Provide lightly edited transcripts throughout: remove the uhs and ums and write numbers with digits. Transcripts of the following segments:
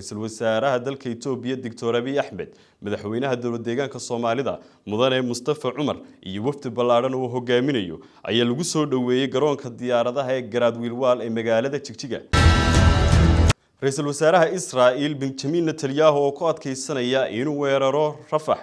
Ra-iisul wasaaraha dalka Itoobiya, Doctor Abiy Axmed, madaxweynaha dowlad deegaanka Soomaalida, Mudane Mustafa Cumar, iyo wafdi ballaadhan uu hogaaminayo ayaa lagu soo dhoweeyey garoonka diyaaradaha ee Garaad Wiilwaal ee magaalada Jigjiga. Ra-iisul wasaaraha Israa'il Benjamin Netanyahu oo ku adkaysanaya inuu weeraro Rafax.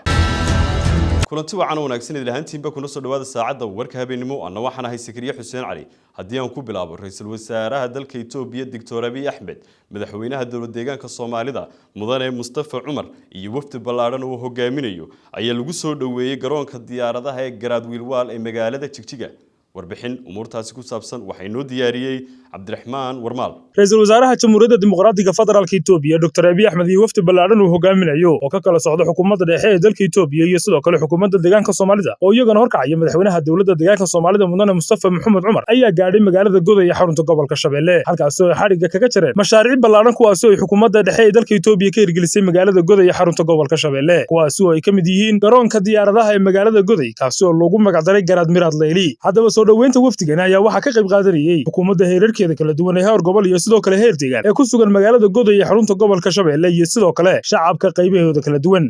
Kulanti wacan oo wanaagsan idil ahaantiinba, kuna soo dhawaada saacadda warka habeenimo. Anna waxaan ahay Sakariye Xuseen Cali. Haddii aan ku bilaabo, ra-iisul wasaaraha dalka Itoobiya, Doctor Abiy Axmed, madaxweynaha dowlad deegaanka Soomaalida, Mudane Mustafa Cumar, iyo wafdi ballaadhan uu hogaaminayo ayaa lagu soo dhoweeyey garoonka diyaaradaha ee Garaad Wiilwaal ee magaalada Jigjiga. Warbixin umuurtaasi ku saabsan waxaa inoo diyaariyey Cabdiraxmaan Warmaal. Ra-iisul wasaaraha Jamhuuriyadda Dimuqraadiga Federaalka Itoobiya, Dr Abiy Axmed, iyo wafdi ballaadhan uu hogaaminayo oo ka kala socda xukuumadda dhexe ee dalka Itoobiya iyo sidoo kale xukuumadda deegaanka Soomaalida, oo iyagana horkacaya madaxweynaha dowladda deegaanka Soomaalida, Mudane Mustafa Maxamed Cumar, ayaa gaadhay magaalada Goday ee xarunta gobolka Shabeelle, halkaasi oo ay xadhigga kaga jareen mashaariic ballaadhan, kuwaasi oo ay xukuumadda dhexe ee dalka Itoobiya ka hirgelisay magaalada Goday ee xarunta gobolka Shabeelle, kuwaasi oo ay ka mid yihiin garoonka diyaaradaha ee magaalada Goday, kaasi oo loogu magacdaray Garaad Miraad Leyli. Haddaba soo dhoweynta wafdigani ayaa waxaa ka qayb qaadanayey xukuumadda heerarkeeda kala duwan ee heer gobol iyo sidoo kale heer deegaan ee ku sugan magaalada Goday ee xarunta gobolka Shabeelle, iyo sidoo kale shacabka qaybahooda kala duwan.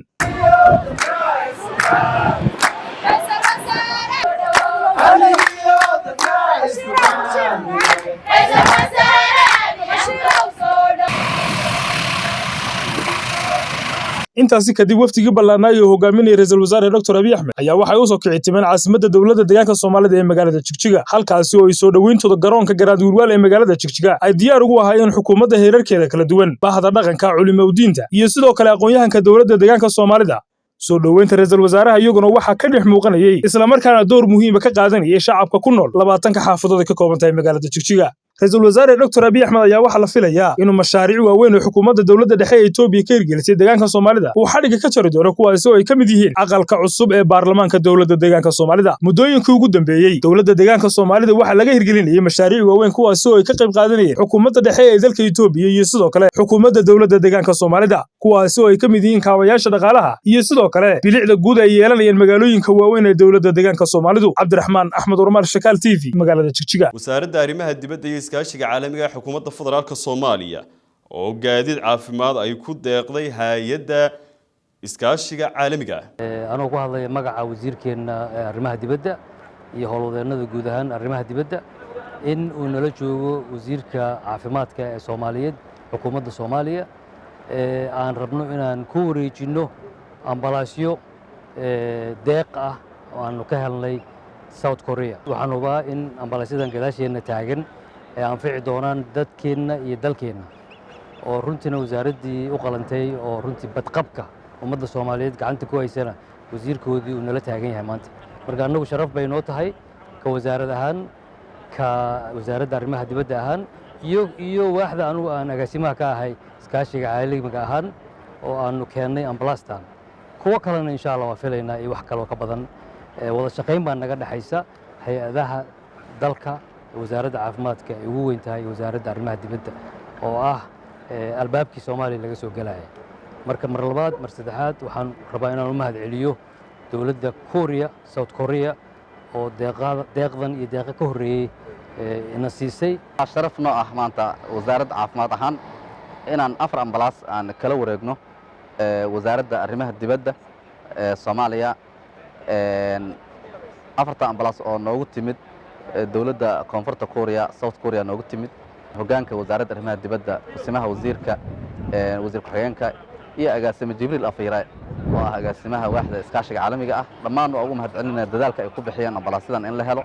Intaasi kadib, wafdigii ballaarnaa iyo hogaaminaya ra-iisul wasaare Dr Abiy Axmed ayaa waxay usoo kici timeen caasimadda dowladda deegaanka Soomaalida ee magaalada Jigjiga, halkaasi oo ay soo dhoweyntooda garoonka Garaad Wiilwaal ee magaalada Jigjiga ay diyaar ugu ahaayeen xukuumadda heerarkeeda kala duwan, bahda dhaqanka, culimowdiinta iyo sidoo kale aqoon-yahanka dowladda deegaanka Soomaalida. Soo dhoweynta ra-iisul wasaaraha iyaguna waxaa ka dhex muuqanayey, islamarkaana door muhiima ka qaadanayay shacabka ku nool 20-ka xaafadood ay ka kooban tahay magaalada Jigjiga. Ra-iisul wasaare Dr Abiy Axmed ayaa waxaa la filayaa inuu mashaariic waaweyn oo xukuumadda dowladda dhexe ee Itoobiya ka hirgelisay deegaanka Soomaalida uu xadhigga ka jari doono, kuwaasi oo ay ka mid yihiin aqalka cusub ee baarlamaanka dowladda deegaanka Soomaalida. Muddooyinkii ugu dambeeyey, dowladda deegaanka Soomaalida waxaa laga hirgelinayay mashaariic waaweyn, kuwaasi oo ay ka qayb qaadanayeen xukuumadda dhexe ee dalka Itoobiya iyo sidoo kale xukuumadda dowladda deegaanka Soomaalida, kuwaasi oo ay ka mid yihiin kaabayaasha dhaqaalaha iyo sidoo kale bilicda guud ay yeelanayeen magaalooyinka waaweyn ee dowladda deegaanka Soomaalidu. Cabdiraxmaan Axmed Warmaal, Shakaal TV, magaalada Jigjiga. Wasaaradda Arrimaha Dibadda iyo Iskaashiga Caalamiga ee xukuumadda federaalka Soomaaliya oo gaadiid caafimaad ay ku deeqday hay-adda iskaashiga caalamiga ah. Anoo ku hadlaya magaca wasiirkeenna arrimaha dibadda iyo howlwadeennada guud ahaan arrimaha dibadda, in uu nala joogo wasiirka caafimaadka ee Soomaaliyeed, xukuumadda Soomaaliya, aan rabno inaan ku wareejinno ambalaasyo deeq ah oo aanu ka helnay South Korea. Waxaan hubaa in ambalaasyadan gadaasheenna taagan ay anfici doonaan dadkeenna iyo dalkeenna, oo runtiina wasaaraddii u qalantay oo runtii badqabka ummadda Soomaaliyeed gacanta ku haysana wasiirkoodii uu nala taagan yahay maanta. Marka annagu sharaf bay noo tahay ka wasaarad ahaan, ka wasaaradda arrimaha dibadda ahaan iyo waaxda anugu aan agaasimaha ka ahay, iskaashiga caalamiga ahaan, oo aanu keennay ambalastan, kuwo kalena insha Allah waa filaynaa iyo wax kaloo ka badan. Wada shaqayn baa naga dhexaysa hay-adaha dalka, wasaaradda caafimaadka ay ugu weyn tahay iyo wasaaradda arrimaha dibadda oo ah albaabkii Soomaaliya laga soo gelaya. Marka mar labaad, mar saddexaad, waxaan rabaa inaan u mahad celiyo dowladda Korea, South Korea, oo deeqdan iyo deeqa ka horreeyey ina siisay. Sharaf noo ah maanta wasaaradda caafimaad ahaan inaan afar ambalaas aan kala wareegno wasaaradda arrimaha dibadda ee Soomaaliya, afarta ambalaas oo noogu timid dowladda Koonfurta Korea, South Korea noogu timid. Hoggaanka wasaaradda arrimaha dibadda, kusimaha wasiirka, wasiir ku-xigeenka iyo agaasime Jibriil Afiire oo ah agaasimaha waaxda iskaashiga caalamiga ah, dhammaan waa ugu mahad celinaya dadaalka ay ku bixiyeen ambalaasyadan in la helo.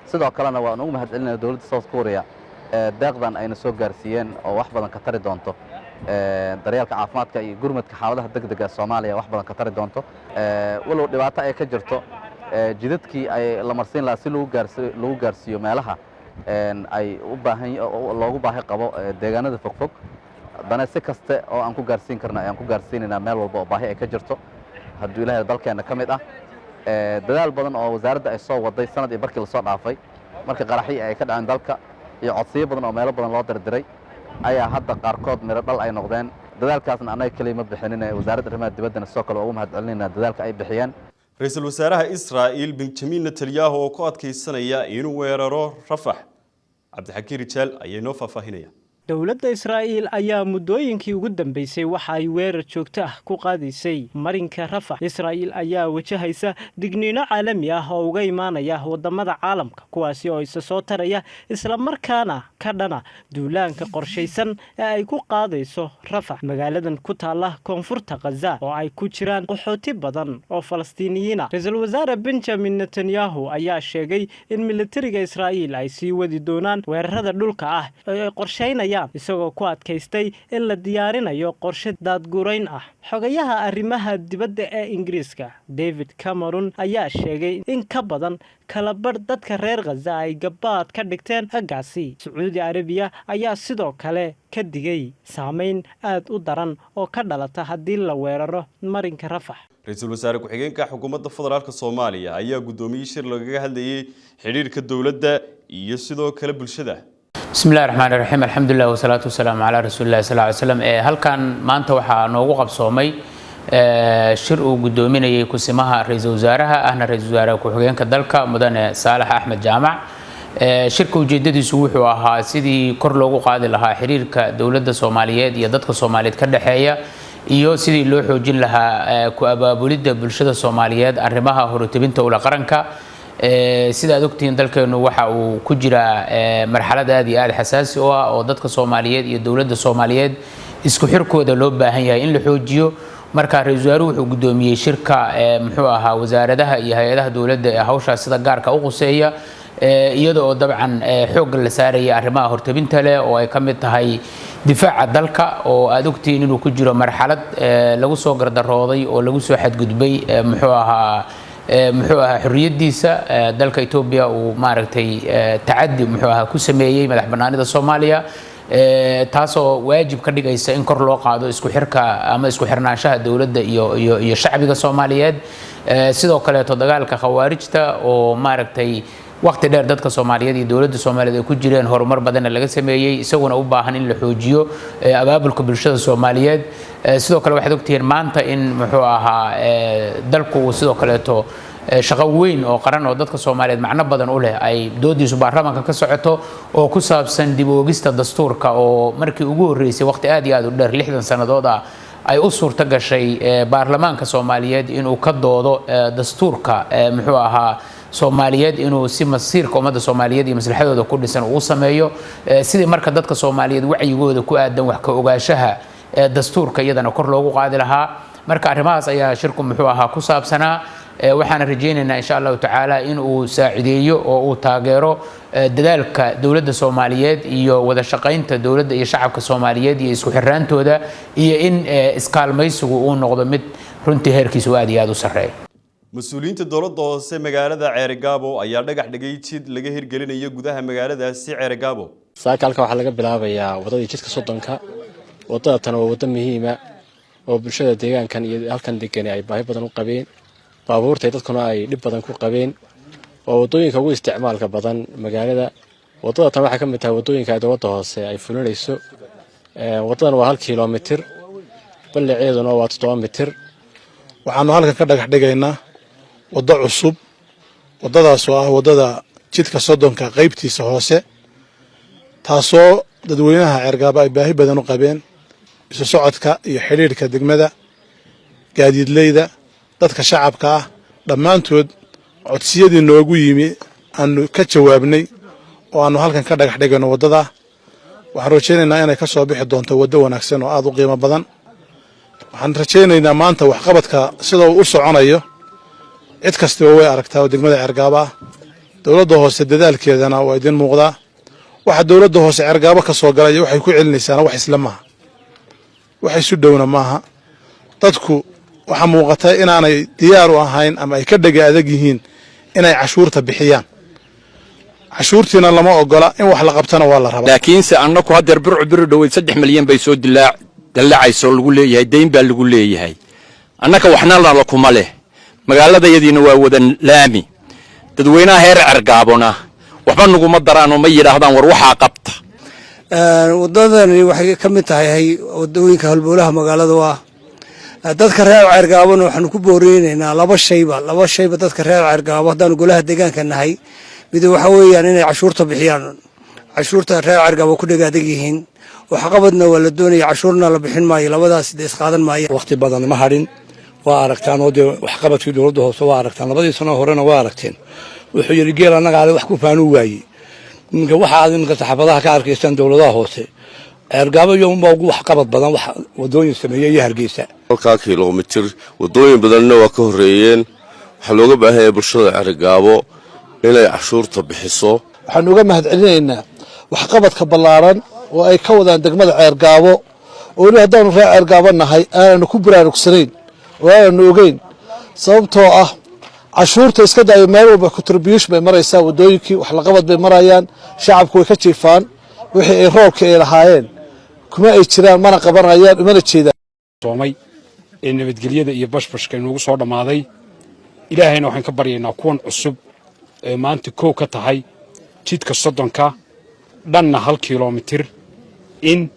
Sidoo kalena waan ugu mahad celinaya dowladda South Korea deeqdan ayna soo gaarsiiyeen oo wax badan ka tari doonto daryeelka caafimaadka iyo gurmadka xaaladaha degdega Soomaaliya, wax badan ka tari doonto, walow dhibaato ay ka jirto jidadkii ay la marsiin lahaa si lagu gaarsiiyo meelaha ay u baahan loogu baahi qabo, deegaanada fogfog. Haddana si kaste oo aan ku gaarsiin karna ayaan ku gaarsiinaynaa meel walba oo baahi ay ka jirto, hadduu Ilaahay dalkeenna ka mid ah. Dadaal badan oo wasaaradda ay soo waday sanad iyo barkii lasoo dhaafay marka qaraxyo ay ka dhaceen dalka iyo codsiyo badan oo meelo badan loo dirdiray ayaa hadda qaarkood miro dhal ay noqdeen. Dadaalkaasna annaga keliya ma bixinin, wasaaradda arrimaha dibaddana sidoo kale waa ugu mahad celinaynaa dadaalka ay bixiyeen. Ra-iisul wasaaraha Israa'il Benjamin Netanyahu oo ku adkaysanaya inuu weeraro Rafax. Cabdixakiin Rijaal ayaa inoo faahfaahinaya. Dowladda Israa'iil ayaa muddooyinkii ugu dambeysay waxa ay weerar joogto ah ku qaadaysay marinka Rafax. Israa'iil ayaa wajahaysa digniino caalami ah oo uga imaanaya wadamada caalamka, kuwaasi oo isa soo taraya, islamarkaana ka dhana duulaanka qorshaysan ee ay ku qaadayso Rafax, magaaladan ku taala koonfurta Khaza oo ay ku jiraan qaxooti badan oo Falastiiniyiina. Ra-iisul Wasaare Benjamin Netanyahu ayaa sheegay in militariga Israa'iil ay sii wadi doonaan weerarada dhulka ah ee ay qorshaynayaan, isagoo ku adkaystay in la diyaarinayo qorshe daadgurayn ah. Xogayaha arrimaha dibadda ee Ingiriiska David Cameron ayaa sheegay in ka badan kala badh dadka reer Khaza ay gabaad ka dhigteen aggaasi. Sacuudi Arabiya ayaa sidoo kale ka digay saameyn aad u daran oo ka dhalata haddii la weeraro marinka Rafax. Ra-iisul wasaare ku-xigeenka xukuumadda federaalka Soomaaliya ayaa guddoomiyey shir lagaga hadlayay xidhiirka dowladda iyo sidoo kale bulshada. بسم الله الرحمن الرحيم، الحمد لله والصلاة والسلام على رسول الله صلى الله عليه وسلم. Halkan maanta waxaa noogu qabsoomay shir uu gudoominayay kusimaha ra-iisul wasaaraha ahna ra-iisul wasaare ku-xigeenka dalka, Mudane Saalax Axmed Jaamac. Shirka ujeedadiisu wuxuu ahaa sidii kor loogu qaadi lahaa xiriirka dowladda Soomaaliyeed iyo dadka Soomaaliyeed ka dhexeeya iyo sidii loo xoojin lahaa ku abaabulidda bulshada Soomaaliyeed arrimaha horutebinta ula qaranka. Sida aad ogtihiin, dalkeenu waxa uu ku jiraa marxalad aad iyo aad xasaasi u ah oo dadka Soomaaliyeed iyo dowladda Soomaaliyeed isku xirkooda loo baahan yahay in la xoojiyo. Marka ra-iisul wasaaruhu wuxuu guddoomiyey shirka, muxuu ahaa, wasaaradaha iyo hay-adaha dowladda ee hawshaas sida gaarka u quseeya, iyada oo dabcan xoogga la saaraya arrimaha hortabinta leh oo ay ka mid tahay difaaca dalka, oo aad ogtihiin inuu ku jiro marxalad lagu soo gardarooday oo lagu soo xadgudbay, muxuu ahaa, xorriyadiisa. Dalka Etoobiya uu maaragtay tacadi, muxuu ahaa, ku sameeyey madax bannaanida Soomaaliya, taasoo waajib ka dhigaysa in kor loo qaado isku xirka ama isku xirnaanshaha dowladda iyo shacbiga Soomaaliyeed. Sidoo kaleeto dagaalka khawaarijta oo maaragtay waqti dheer dadka Soomaaliyeed iyo dowladda Soomaaliyeed ay ku jireen, horumar badanna laga sameeyey, isaguna u baahan in la xoojiyo abaabulka bulshada Soomaaliyeed. Sidoo kale waxaad ogtihiin maanta in, muxuu ahaa, dalku uu sidoo kaleeto shaqo weyn oo qaran oo dadka Soomaaliyeed macno badan u leh ay doodiisu baarlamaanka ka socoto, oo ku saabsan dib u eegista dastuurka, oo markii ugu horreysay waqti aad iyo aad u dheer, 60 sannadood ah, ay u suurto gashay baarlamaanka Soomaaliyeed inuu ka doodo dastuurka, muxuu ahaa, Soomaaliyeed, inuu si masiirka ummadda Soomaaliyeed iyo maslaxadooda ku dhisan uu sameeyo. Sidii marka dadka Soomaaliyeed wacyigooda ku aadan wax ka ogaanshaha dastuurka iyadana kor loogu qaadi lahaa. Marka arrimahaas ayaa shirku, muxuu ahaa, ku saabsanaa. Waxaana rajaynaynaa, insha Allahu tacaala, in uu saacideeyo oo uu taageero dadaalka dowladda Soomaaliyeed iyo wada shaqaynta dowladda iyo shacabka Soomaaliyeed iyo isku xirnaantooda, iyo in iskaalmaysigu uu noqdo mid runtii heerkiisu aad iyo aad u sarreeyo. Mas-uuliyiinta dowladda hoose magaalada Ceerigaabo ayaa dhagax dhigay jid laga hirgelinayo gudaha magaaladaasi Ceerigaabo. Saaka halka waxaa laga bilaabayaa wadadii jidka 30-ka. Wadada tan waa waddo muhiima oo bulshada deegaankan iyo halkan degani ay baahi badan u qabeen, baabuurta dadkuna ay dhib badan ku qabeen. Waa wadooyinka ugu isticmaalka badan magaalada. Wadada tan waxay ka mid tahay wadooyinka ay dowladda hoose ay fulinayso. Wadadan waa 1 kilomitir, ballaceeduna waa 7 mitir. Waxaanu halkan ka dhagax dhigaynaa waddo cusub, waddadaas oo ah waddada jidka 30-ka qaybtiisa hoose, taasoo dadweynaha Ceergaabo ay baahi badan u qabeen. Isu socodka iyo xidhiidhka degmada, gaadiidleyda, dadka shacabka ah, dhammaantood codsiyadii noogu yimi aanu ka jawaabnay oo aanu halkan ka dhagax dhigayno waddada. Waxaan rajaynaynaa inay ka soo bixi doonto waddo wanaagsan oo aada u qiimo badan. Waxaan rajaynaynaa maanta waxqabadka sida uu u soconayo cid kastaba way aragtaa oo degmada Ceergaabo ah. Dowladda hoose dadaalkeedana waa idiin muuqdaa. Waxa dowladda hoose Ceergaabo ka soo galay waxay ku celinaysaana wax isla maaha, wax isu dhowna maaha. Dadku waxaa muuqata inaanay diyaar u ahayn ama ay ka dhega adag yihiin inay cashuurta bixiyaan. Cashuurtiina lama ogola, in wax la qabtana waa la rabaa. Laakiinse annaku haddeer Burco biri dhoweyd 3 milyan bay soo dilaac dallacayso lagu leeyahay, dayn baa lagu leeyahay. Annaka waxna lala kuma leh, magaaladayadiina waa wada laami. Dadweynaha heer Cergaabona waxba naguma daraanoo ma yidhaahdaan war waxaa qabta. Wadadani waxay ka mid tahay wadooyinka halbowlaha magaalada u ah dadka reer Ceergaabona. Waxaanu ku booreynaynaa laba shayba dadka reer Ceergaabo haddaanu golaha deegaanka nahay. Mid waxa weeyaan inay cashuurta bixiyaan. Cashuurta reer Ceergaabo ku dhega adag yihiin. Waxqabadna waa la doonaya, cashuurna la bixin maayo. Labadaas dee isqaadan maaya. Waqti badan ma hadhin. Waa aragtaan oo dee waxqabadkii dowladda hoose waa aragtaan. 2dii sano horena waa aragteen. Wuxuu yidhi geel annaga ale wax ku faanuu waayey. Iminka waxa aad iminka saxaafadaha ka arkaysaan, dowladaha hoose Ceergaabo iyo unbaa ugu waxqabad badan, wax wadooyin sameeyey, iyo Hargeysa. Halkaa kilomitir wadooyin badanna waa ka horreeyeen. Waxaa looga baahan yahay bulshada Ceerigaabo inay cashuurta bixiso. Waxaanu uga mahad celinaynaa waxqabadka ballaaran oo ay ka wadaan degmada Ceergaabo, oo weli haddaanu reer Ceergaabo nahay aananu ku baraarugsanayn oo aananu ogeyn, sababtoo ah cashuurta iska daayo, meel walba contribution bay maraysaa. Wadooyinkii waxlaqabad bay marayaan. Shacabku way ka jiifaan wixii ay roolkii ay lahaayeen, kuma ay jiraan, mana qabanayaan, umana jeedaan. Soomay ee nabadgelyada iyo bashbashka inoogu soo dhammaaday. Ilaahayna waxaan ka baryaynaa kuwan cusub ee maanta koow ka tahay jidka 30-ka dhanna 1 kilomitir in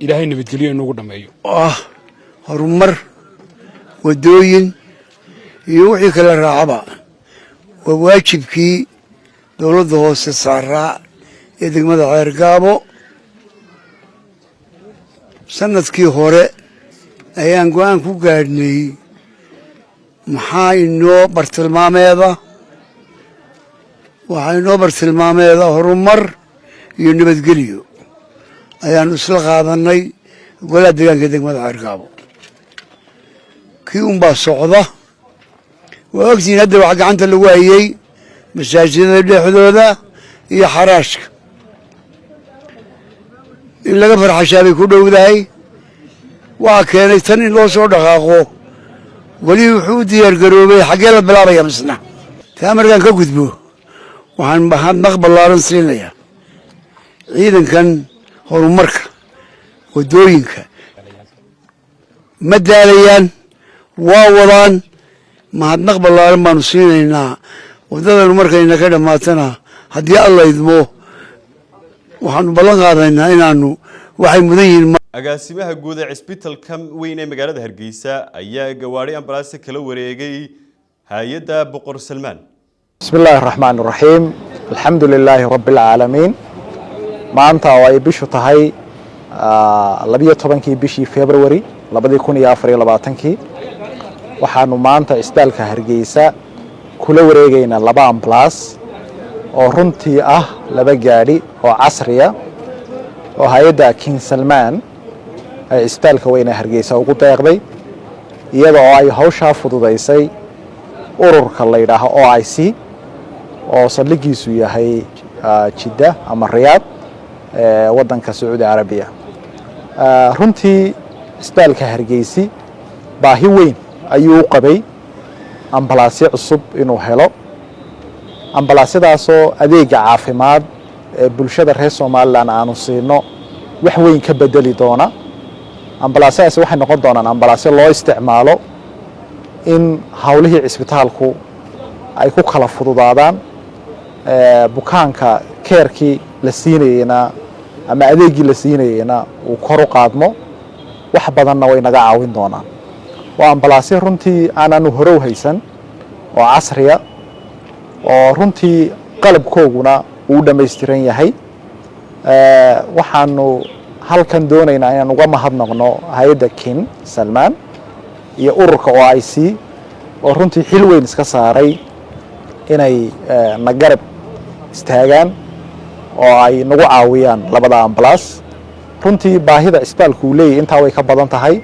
Ilaahay nabadgelyo inoogu dhammeeyo. Oo ah horumar, wadooyin iyo wixii kala raacaba, waa waajibkii dowladda hoose saaraa ee degmada Ceergaabo. Sanadkii hore ayaan go'aan ku gaadhnay maxaa inoo bartilmaameeda. Waxaa inoo bartilmaameeda horumar iyo nabadgelyo ayaanu isla qaadanay golaha deegaanka degmada Ceergaabo. Kii unbaa socda, waa ogtihiin. Hadda waxa gacanta lagu hayey masaajidada dhexdooda iyo xaraashka in laga farxashaa bay ku dhowdahay. Waxaa keenay tan in loo soo dhaqaaqo. Weli wuxuu u diyaar garoobay xaggee la bilaabaya misna. Taa markaan ka gudbo, waxaan mahadnaq ballaaran siinayaa ciidankan horumarka waddooyinka. Ma daalayaan, waa wadaan. Mahadnaq ballaaran baanu siinaynaa. Waddadanu markayna ka dhammaatana, haddii Alla idmo, waxaanu ballan qaadaynaa inaanu waxay mudan yihiin. Agaasimaha guud ee cisbitalka weyn ee magaalada Hargeysa ayaa gawaadhi ambalaasi kala wareegay hay-adda Boqor Salmaan. بسم الله الرحمن الرحيم، الحمد لله رب العالمين. Maanta oo ay bishu tahay 12-kii bishii February 2024-kii, waxaanu maanta isbitaalka Hargeysa kula wareegaynaa laba ambalaas oo runtii ah laba gaadhi oo casriya oo hay-adda King Salmaan ay isbitaalka weyn ee Hargeysa ugu deeqday, iyada oo ay hawshaa fududaysay ururka la yidhaaho OIC oo saldhigiisu yahay Jidda ama Riyaad, waddanka Sacuudi Carabiya. Runtii isbitaalka Hargeysi baahi weyn ayuu u qabay ambalaasyo cusub inuu helo, ambalaasyadaasoo adeega caafimaad ee bulshada reer Somaliland aanu siino wax weyn ka bedeli doona. Ambalaasyadaasi waxay noqon doonaan ambalaasyo loo isticmaalo in howlihii cisbitaalku ay ku kala fududaadaan, bukaanka care-kii la siinayeyna ama adeeggii la siinayeyna uu kor u qaadmo. Wax badanna way naga caawin doonaan. Waa ambalaasyo runtii aanaanu hore u haysan oo casriya oo runtii qalabkooguna uu u dhammaystiran yahay. Waxaanu halkan doonaynaa inaan uga mahadnaqno hay-adda King Salmaan iyo ururka OIC oo runtii xil weyn iska saaray inay na garab istaagaan oo ay nagu caawiyaan labada ambalaas. Runtii baahida cisbitaalku uu leeyahy intaa way ka badan tahay.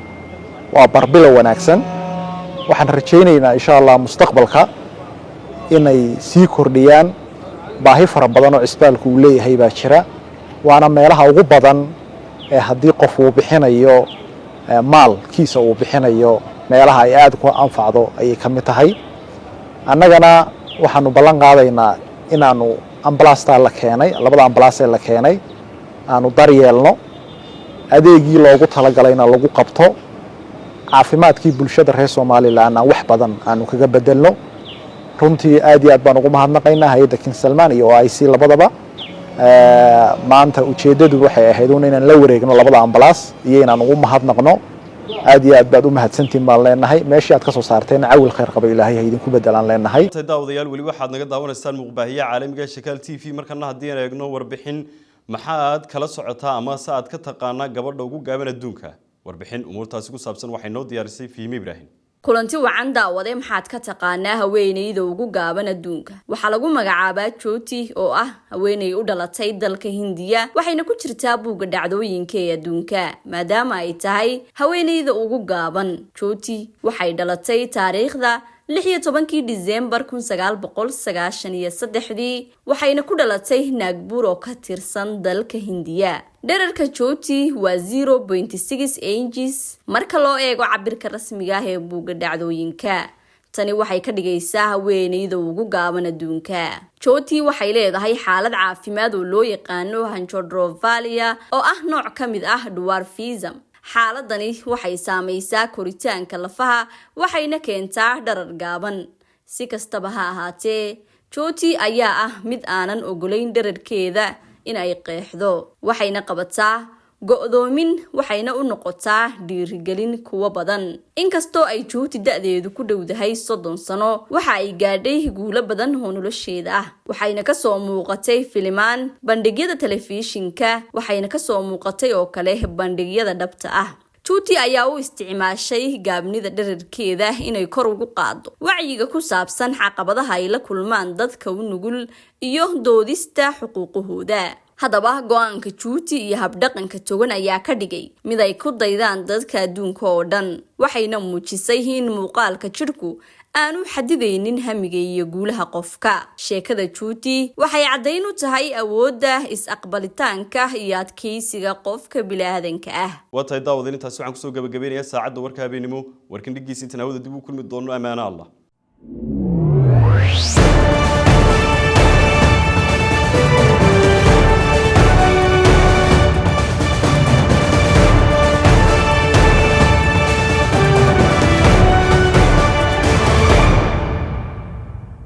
Waa barbilow wanaagsan. Waxaan rajaynaynaa, insha Allah, mustaqbalka inay sii kordhiyaan. Baahi fara badan oo cisbitaalku uu leeyahay baa jira, waana meelaha ugu badan ee haddii qof uu bixinayo maalkiisa uu bixinayo, meelaha ay aada ku anfacdo ayay ka mid tahay. Annagana waxaanu ballan qaadaynaa inaanu ambalaastaa la keenay, labada ambalaas ee la keenay, aanu daryeelno, adeegii loogu talagalayna lagu qabto, caafimaadkii bulshada reer Somaliland aan wax badan aanu kaga bedelno. Runtii aad iyo aad baan ugu mahadnaqaynaa hay-adda King Salmaan iyo OIC labadaba. Maanta ujeeddadu waxay ahayd un inaan la wareegno labada ambalaas iyo inaan ugu mahadnaqno. Aad iyo aad baad u mahadsantiin baan leenahay. Meeshii aad ka soo saarteen cawil khayr qaba Ilaahay ha idinku bedelaan leenahay. Daawadayaal, weli waxaad naga daawanaysaan muuqbaahiyaha caalamiga Shakaal TV. Markana haddii aan eegno warbixin Maxaad kala socotaa ama se aad ka taqaanaa gabadha ugu gaaban adduunka? Warbixin umuurtaasi ku saabsan waxay noo diyaarisay Fiime Ibraahim. Kulanti wacan, daawade. Maxaad ka taqaanaa haweeneyda ugu gaaban adduunka? Waxaa lagu magacaabaa Joti, oo ah haweeney u dhalatay dalka Hindiya, waxayna ku jirtaa buugga dhacdooyinka ee adduunka maadaama ay tahay haweeneyda ugu gaaban. Joti waxay dhalatay taariikhda 16-kii Disembar 1993-dii, waxayna ku dhalatay Naagbuur oo ka tirsan dalka Hindiya. Dherarka Joti waa 0.6 inches marka loo eego cabirka rasmiga ah ee buugga dhacdooyinka. Tani waxay ka dhigaysaa haweeneyda ugu gaaban adduunka. Joti waxay leedahay xaalad caafimaad oo loo yaqaano achondroplasia, oo ah nooc ka mid ah dwarfism. Xaaladani waxay saameysaa koritaanka lafaha, waxayna keentaa dharar gaaban. Si kastaba ha ahaatee, Joti ayaa ah mid aanan ogolayn dherarkeeda in ay qeexdo. Waxayna qabataa go'doomin, waxayna u noqotaa dhiirigelin kuwo badan. Inkastoo ay Joti da'deedu ku dhowdahay 30 sano, waxa ay gaadhay guulo badan oo nolosheeda ah. Waxayna kasoo muuqatay filimaan, bandhigyada telefishinka, waxayna kasoo muuqatay oo kale bandhigyada dhabta ah. Joti ayaa u isticmaashay gaabnida dherarkeeda inay kor ugu qaado wacyiga ku saabsan caqabadaha ay la kulmaan dadka u nugul iyo doodista xuquuqahooda. Haddaba, go'aanka Juuti iyo habdhaqanka togan ayaa ka dhigay mid ay ku daydaan dadka adduunka oo dhan, waxayna muujisay in muuqaalka jidhku aanu xadidaynin hamiga iyo guulaha qofka. Sheekada Juuti waxay caddayn u tahay awoodda is-aqbalitaanka iyo adkeysiga qofka bini'aadanka ah. Waa tahay, daawadeen, intaasi waxaan kusoo gabagabeynayaa saacadda warka habeenimo. Warkan dhiggiisa intaan hawada dib u kulmi doono, ammaano Allah.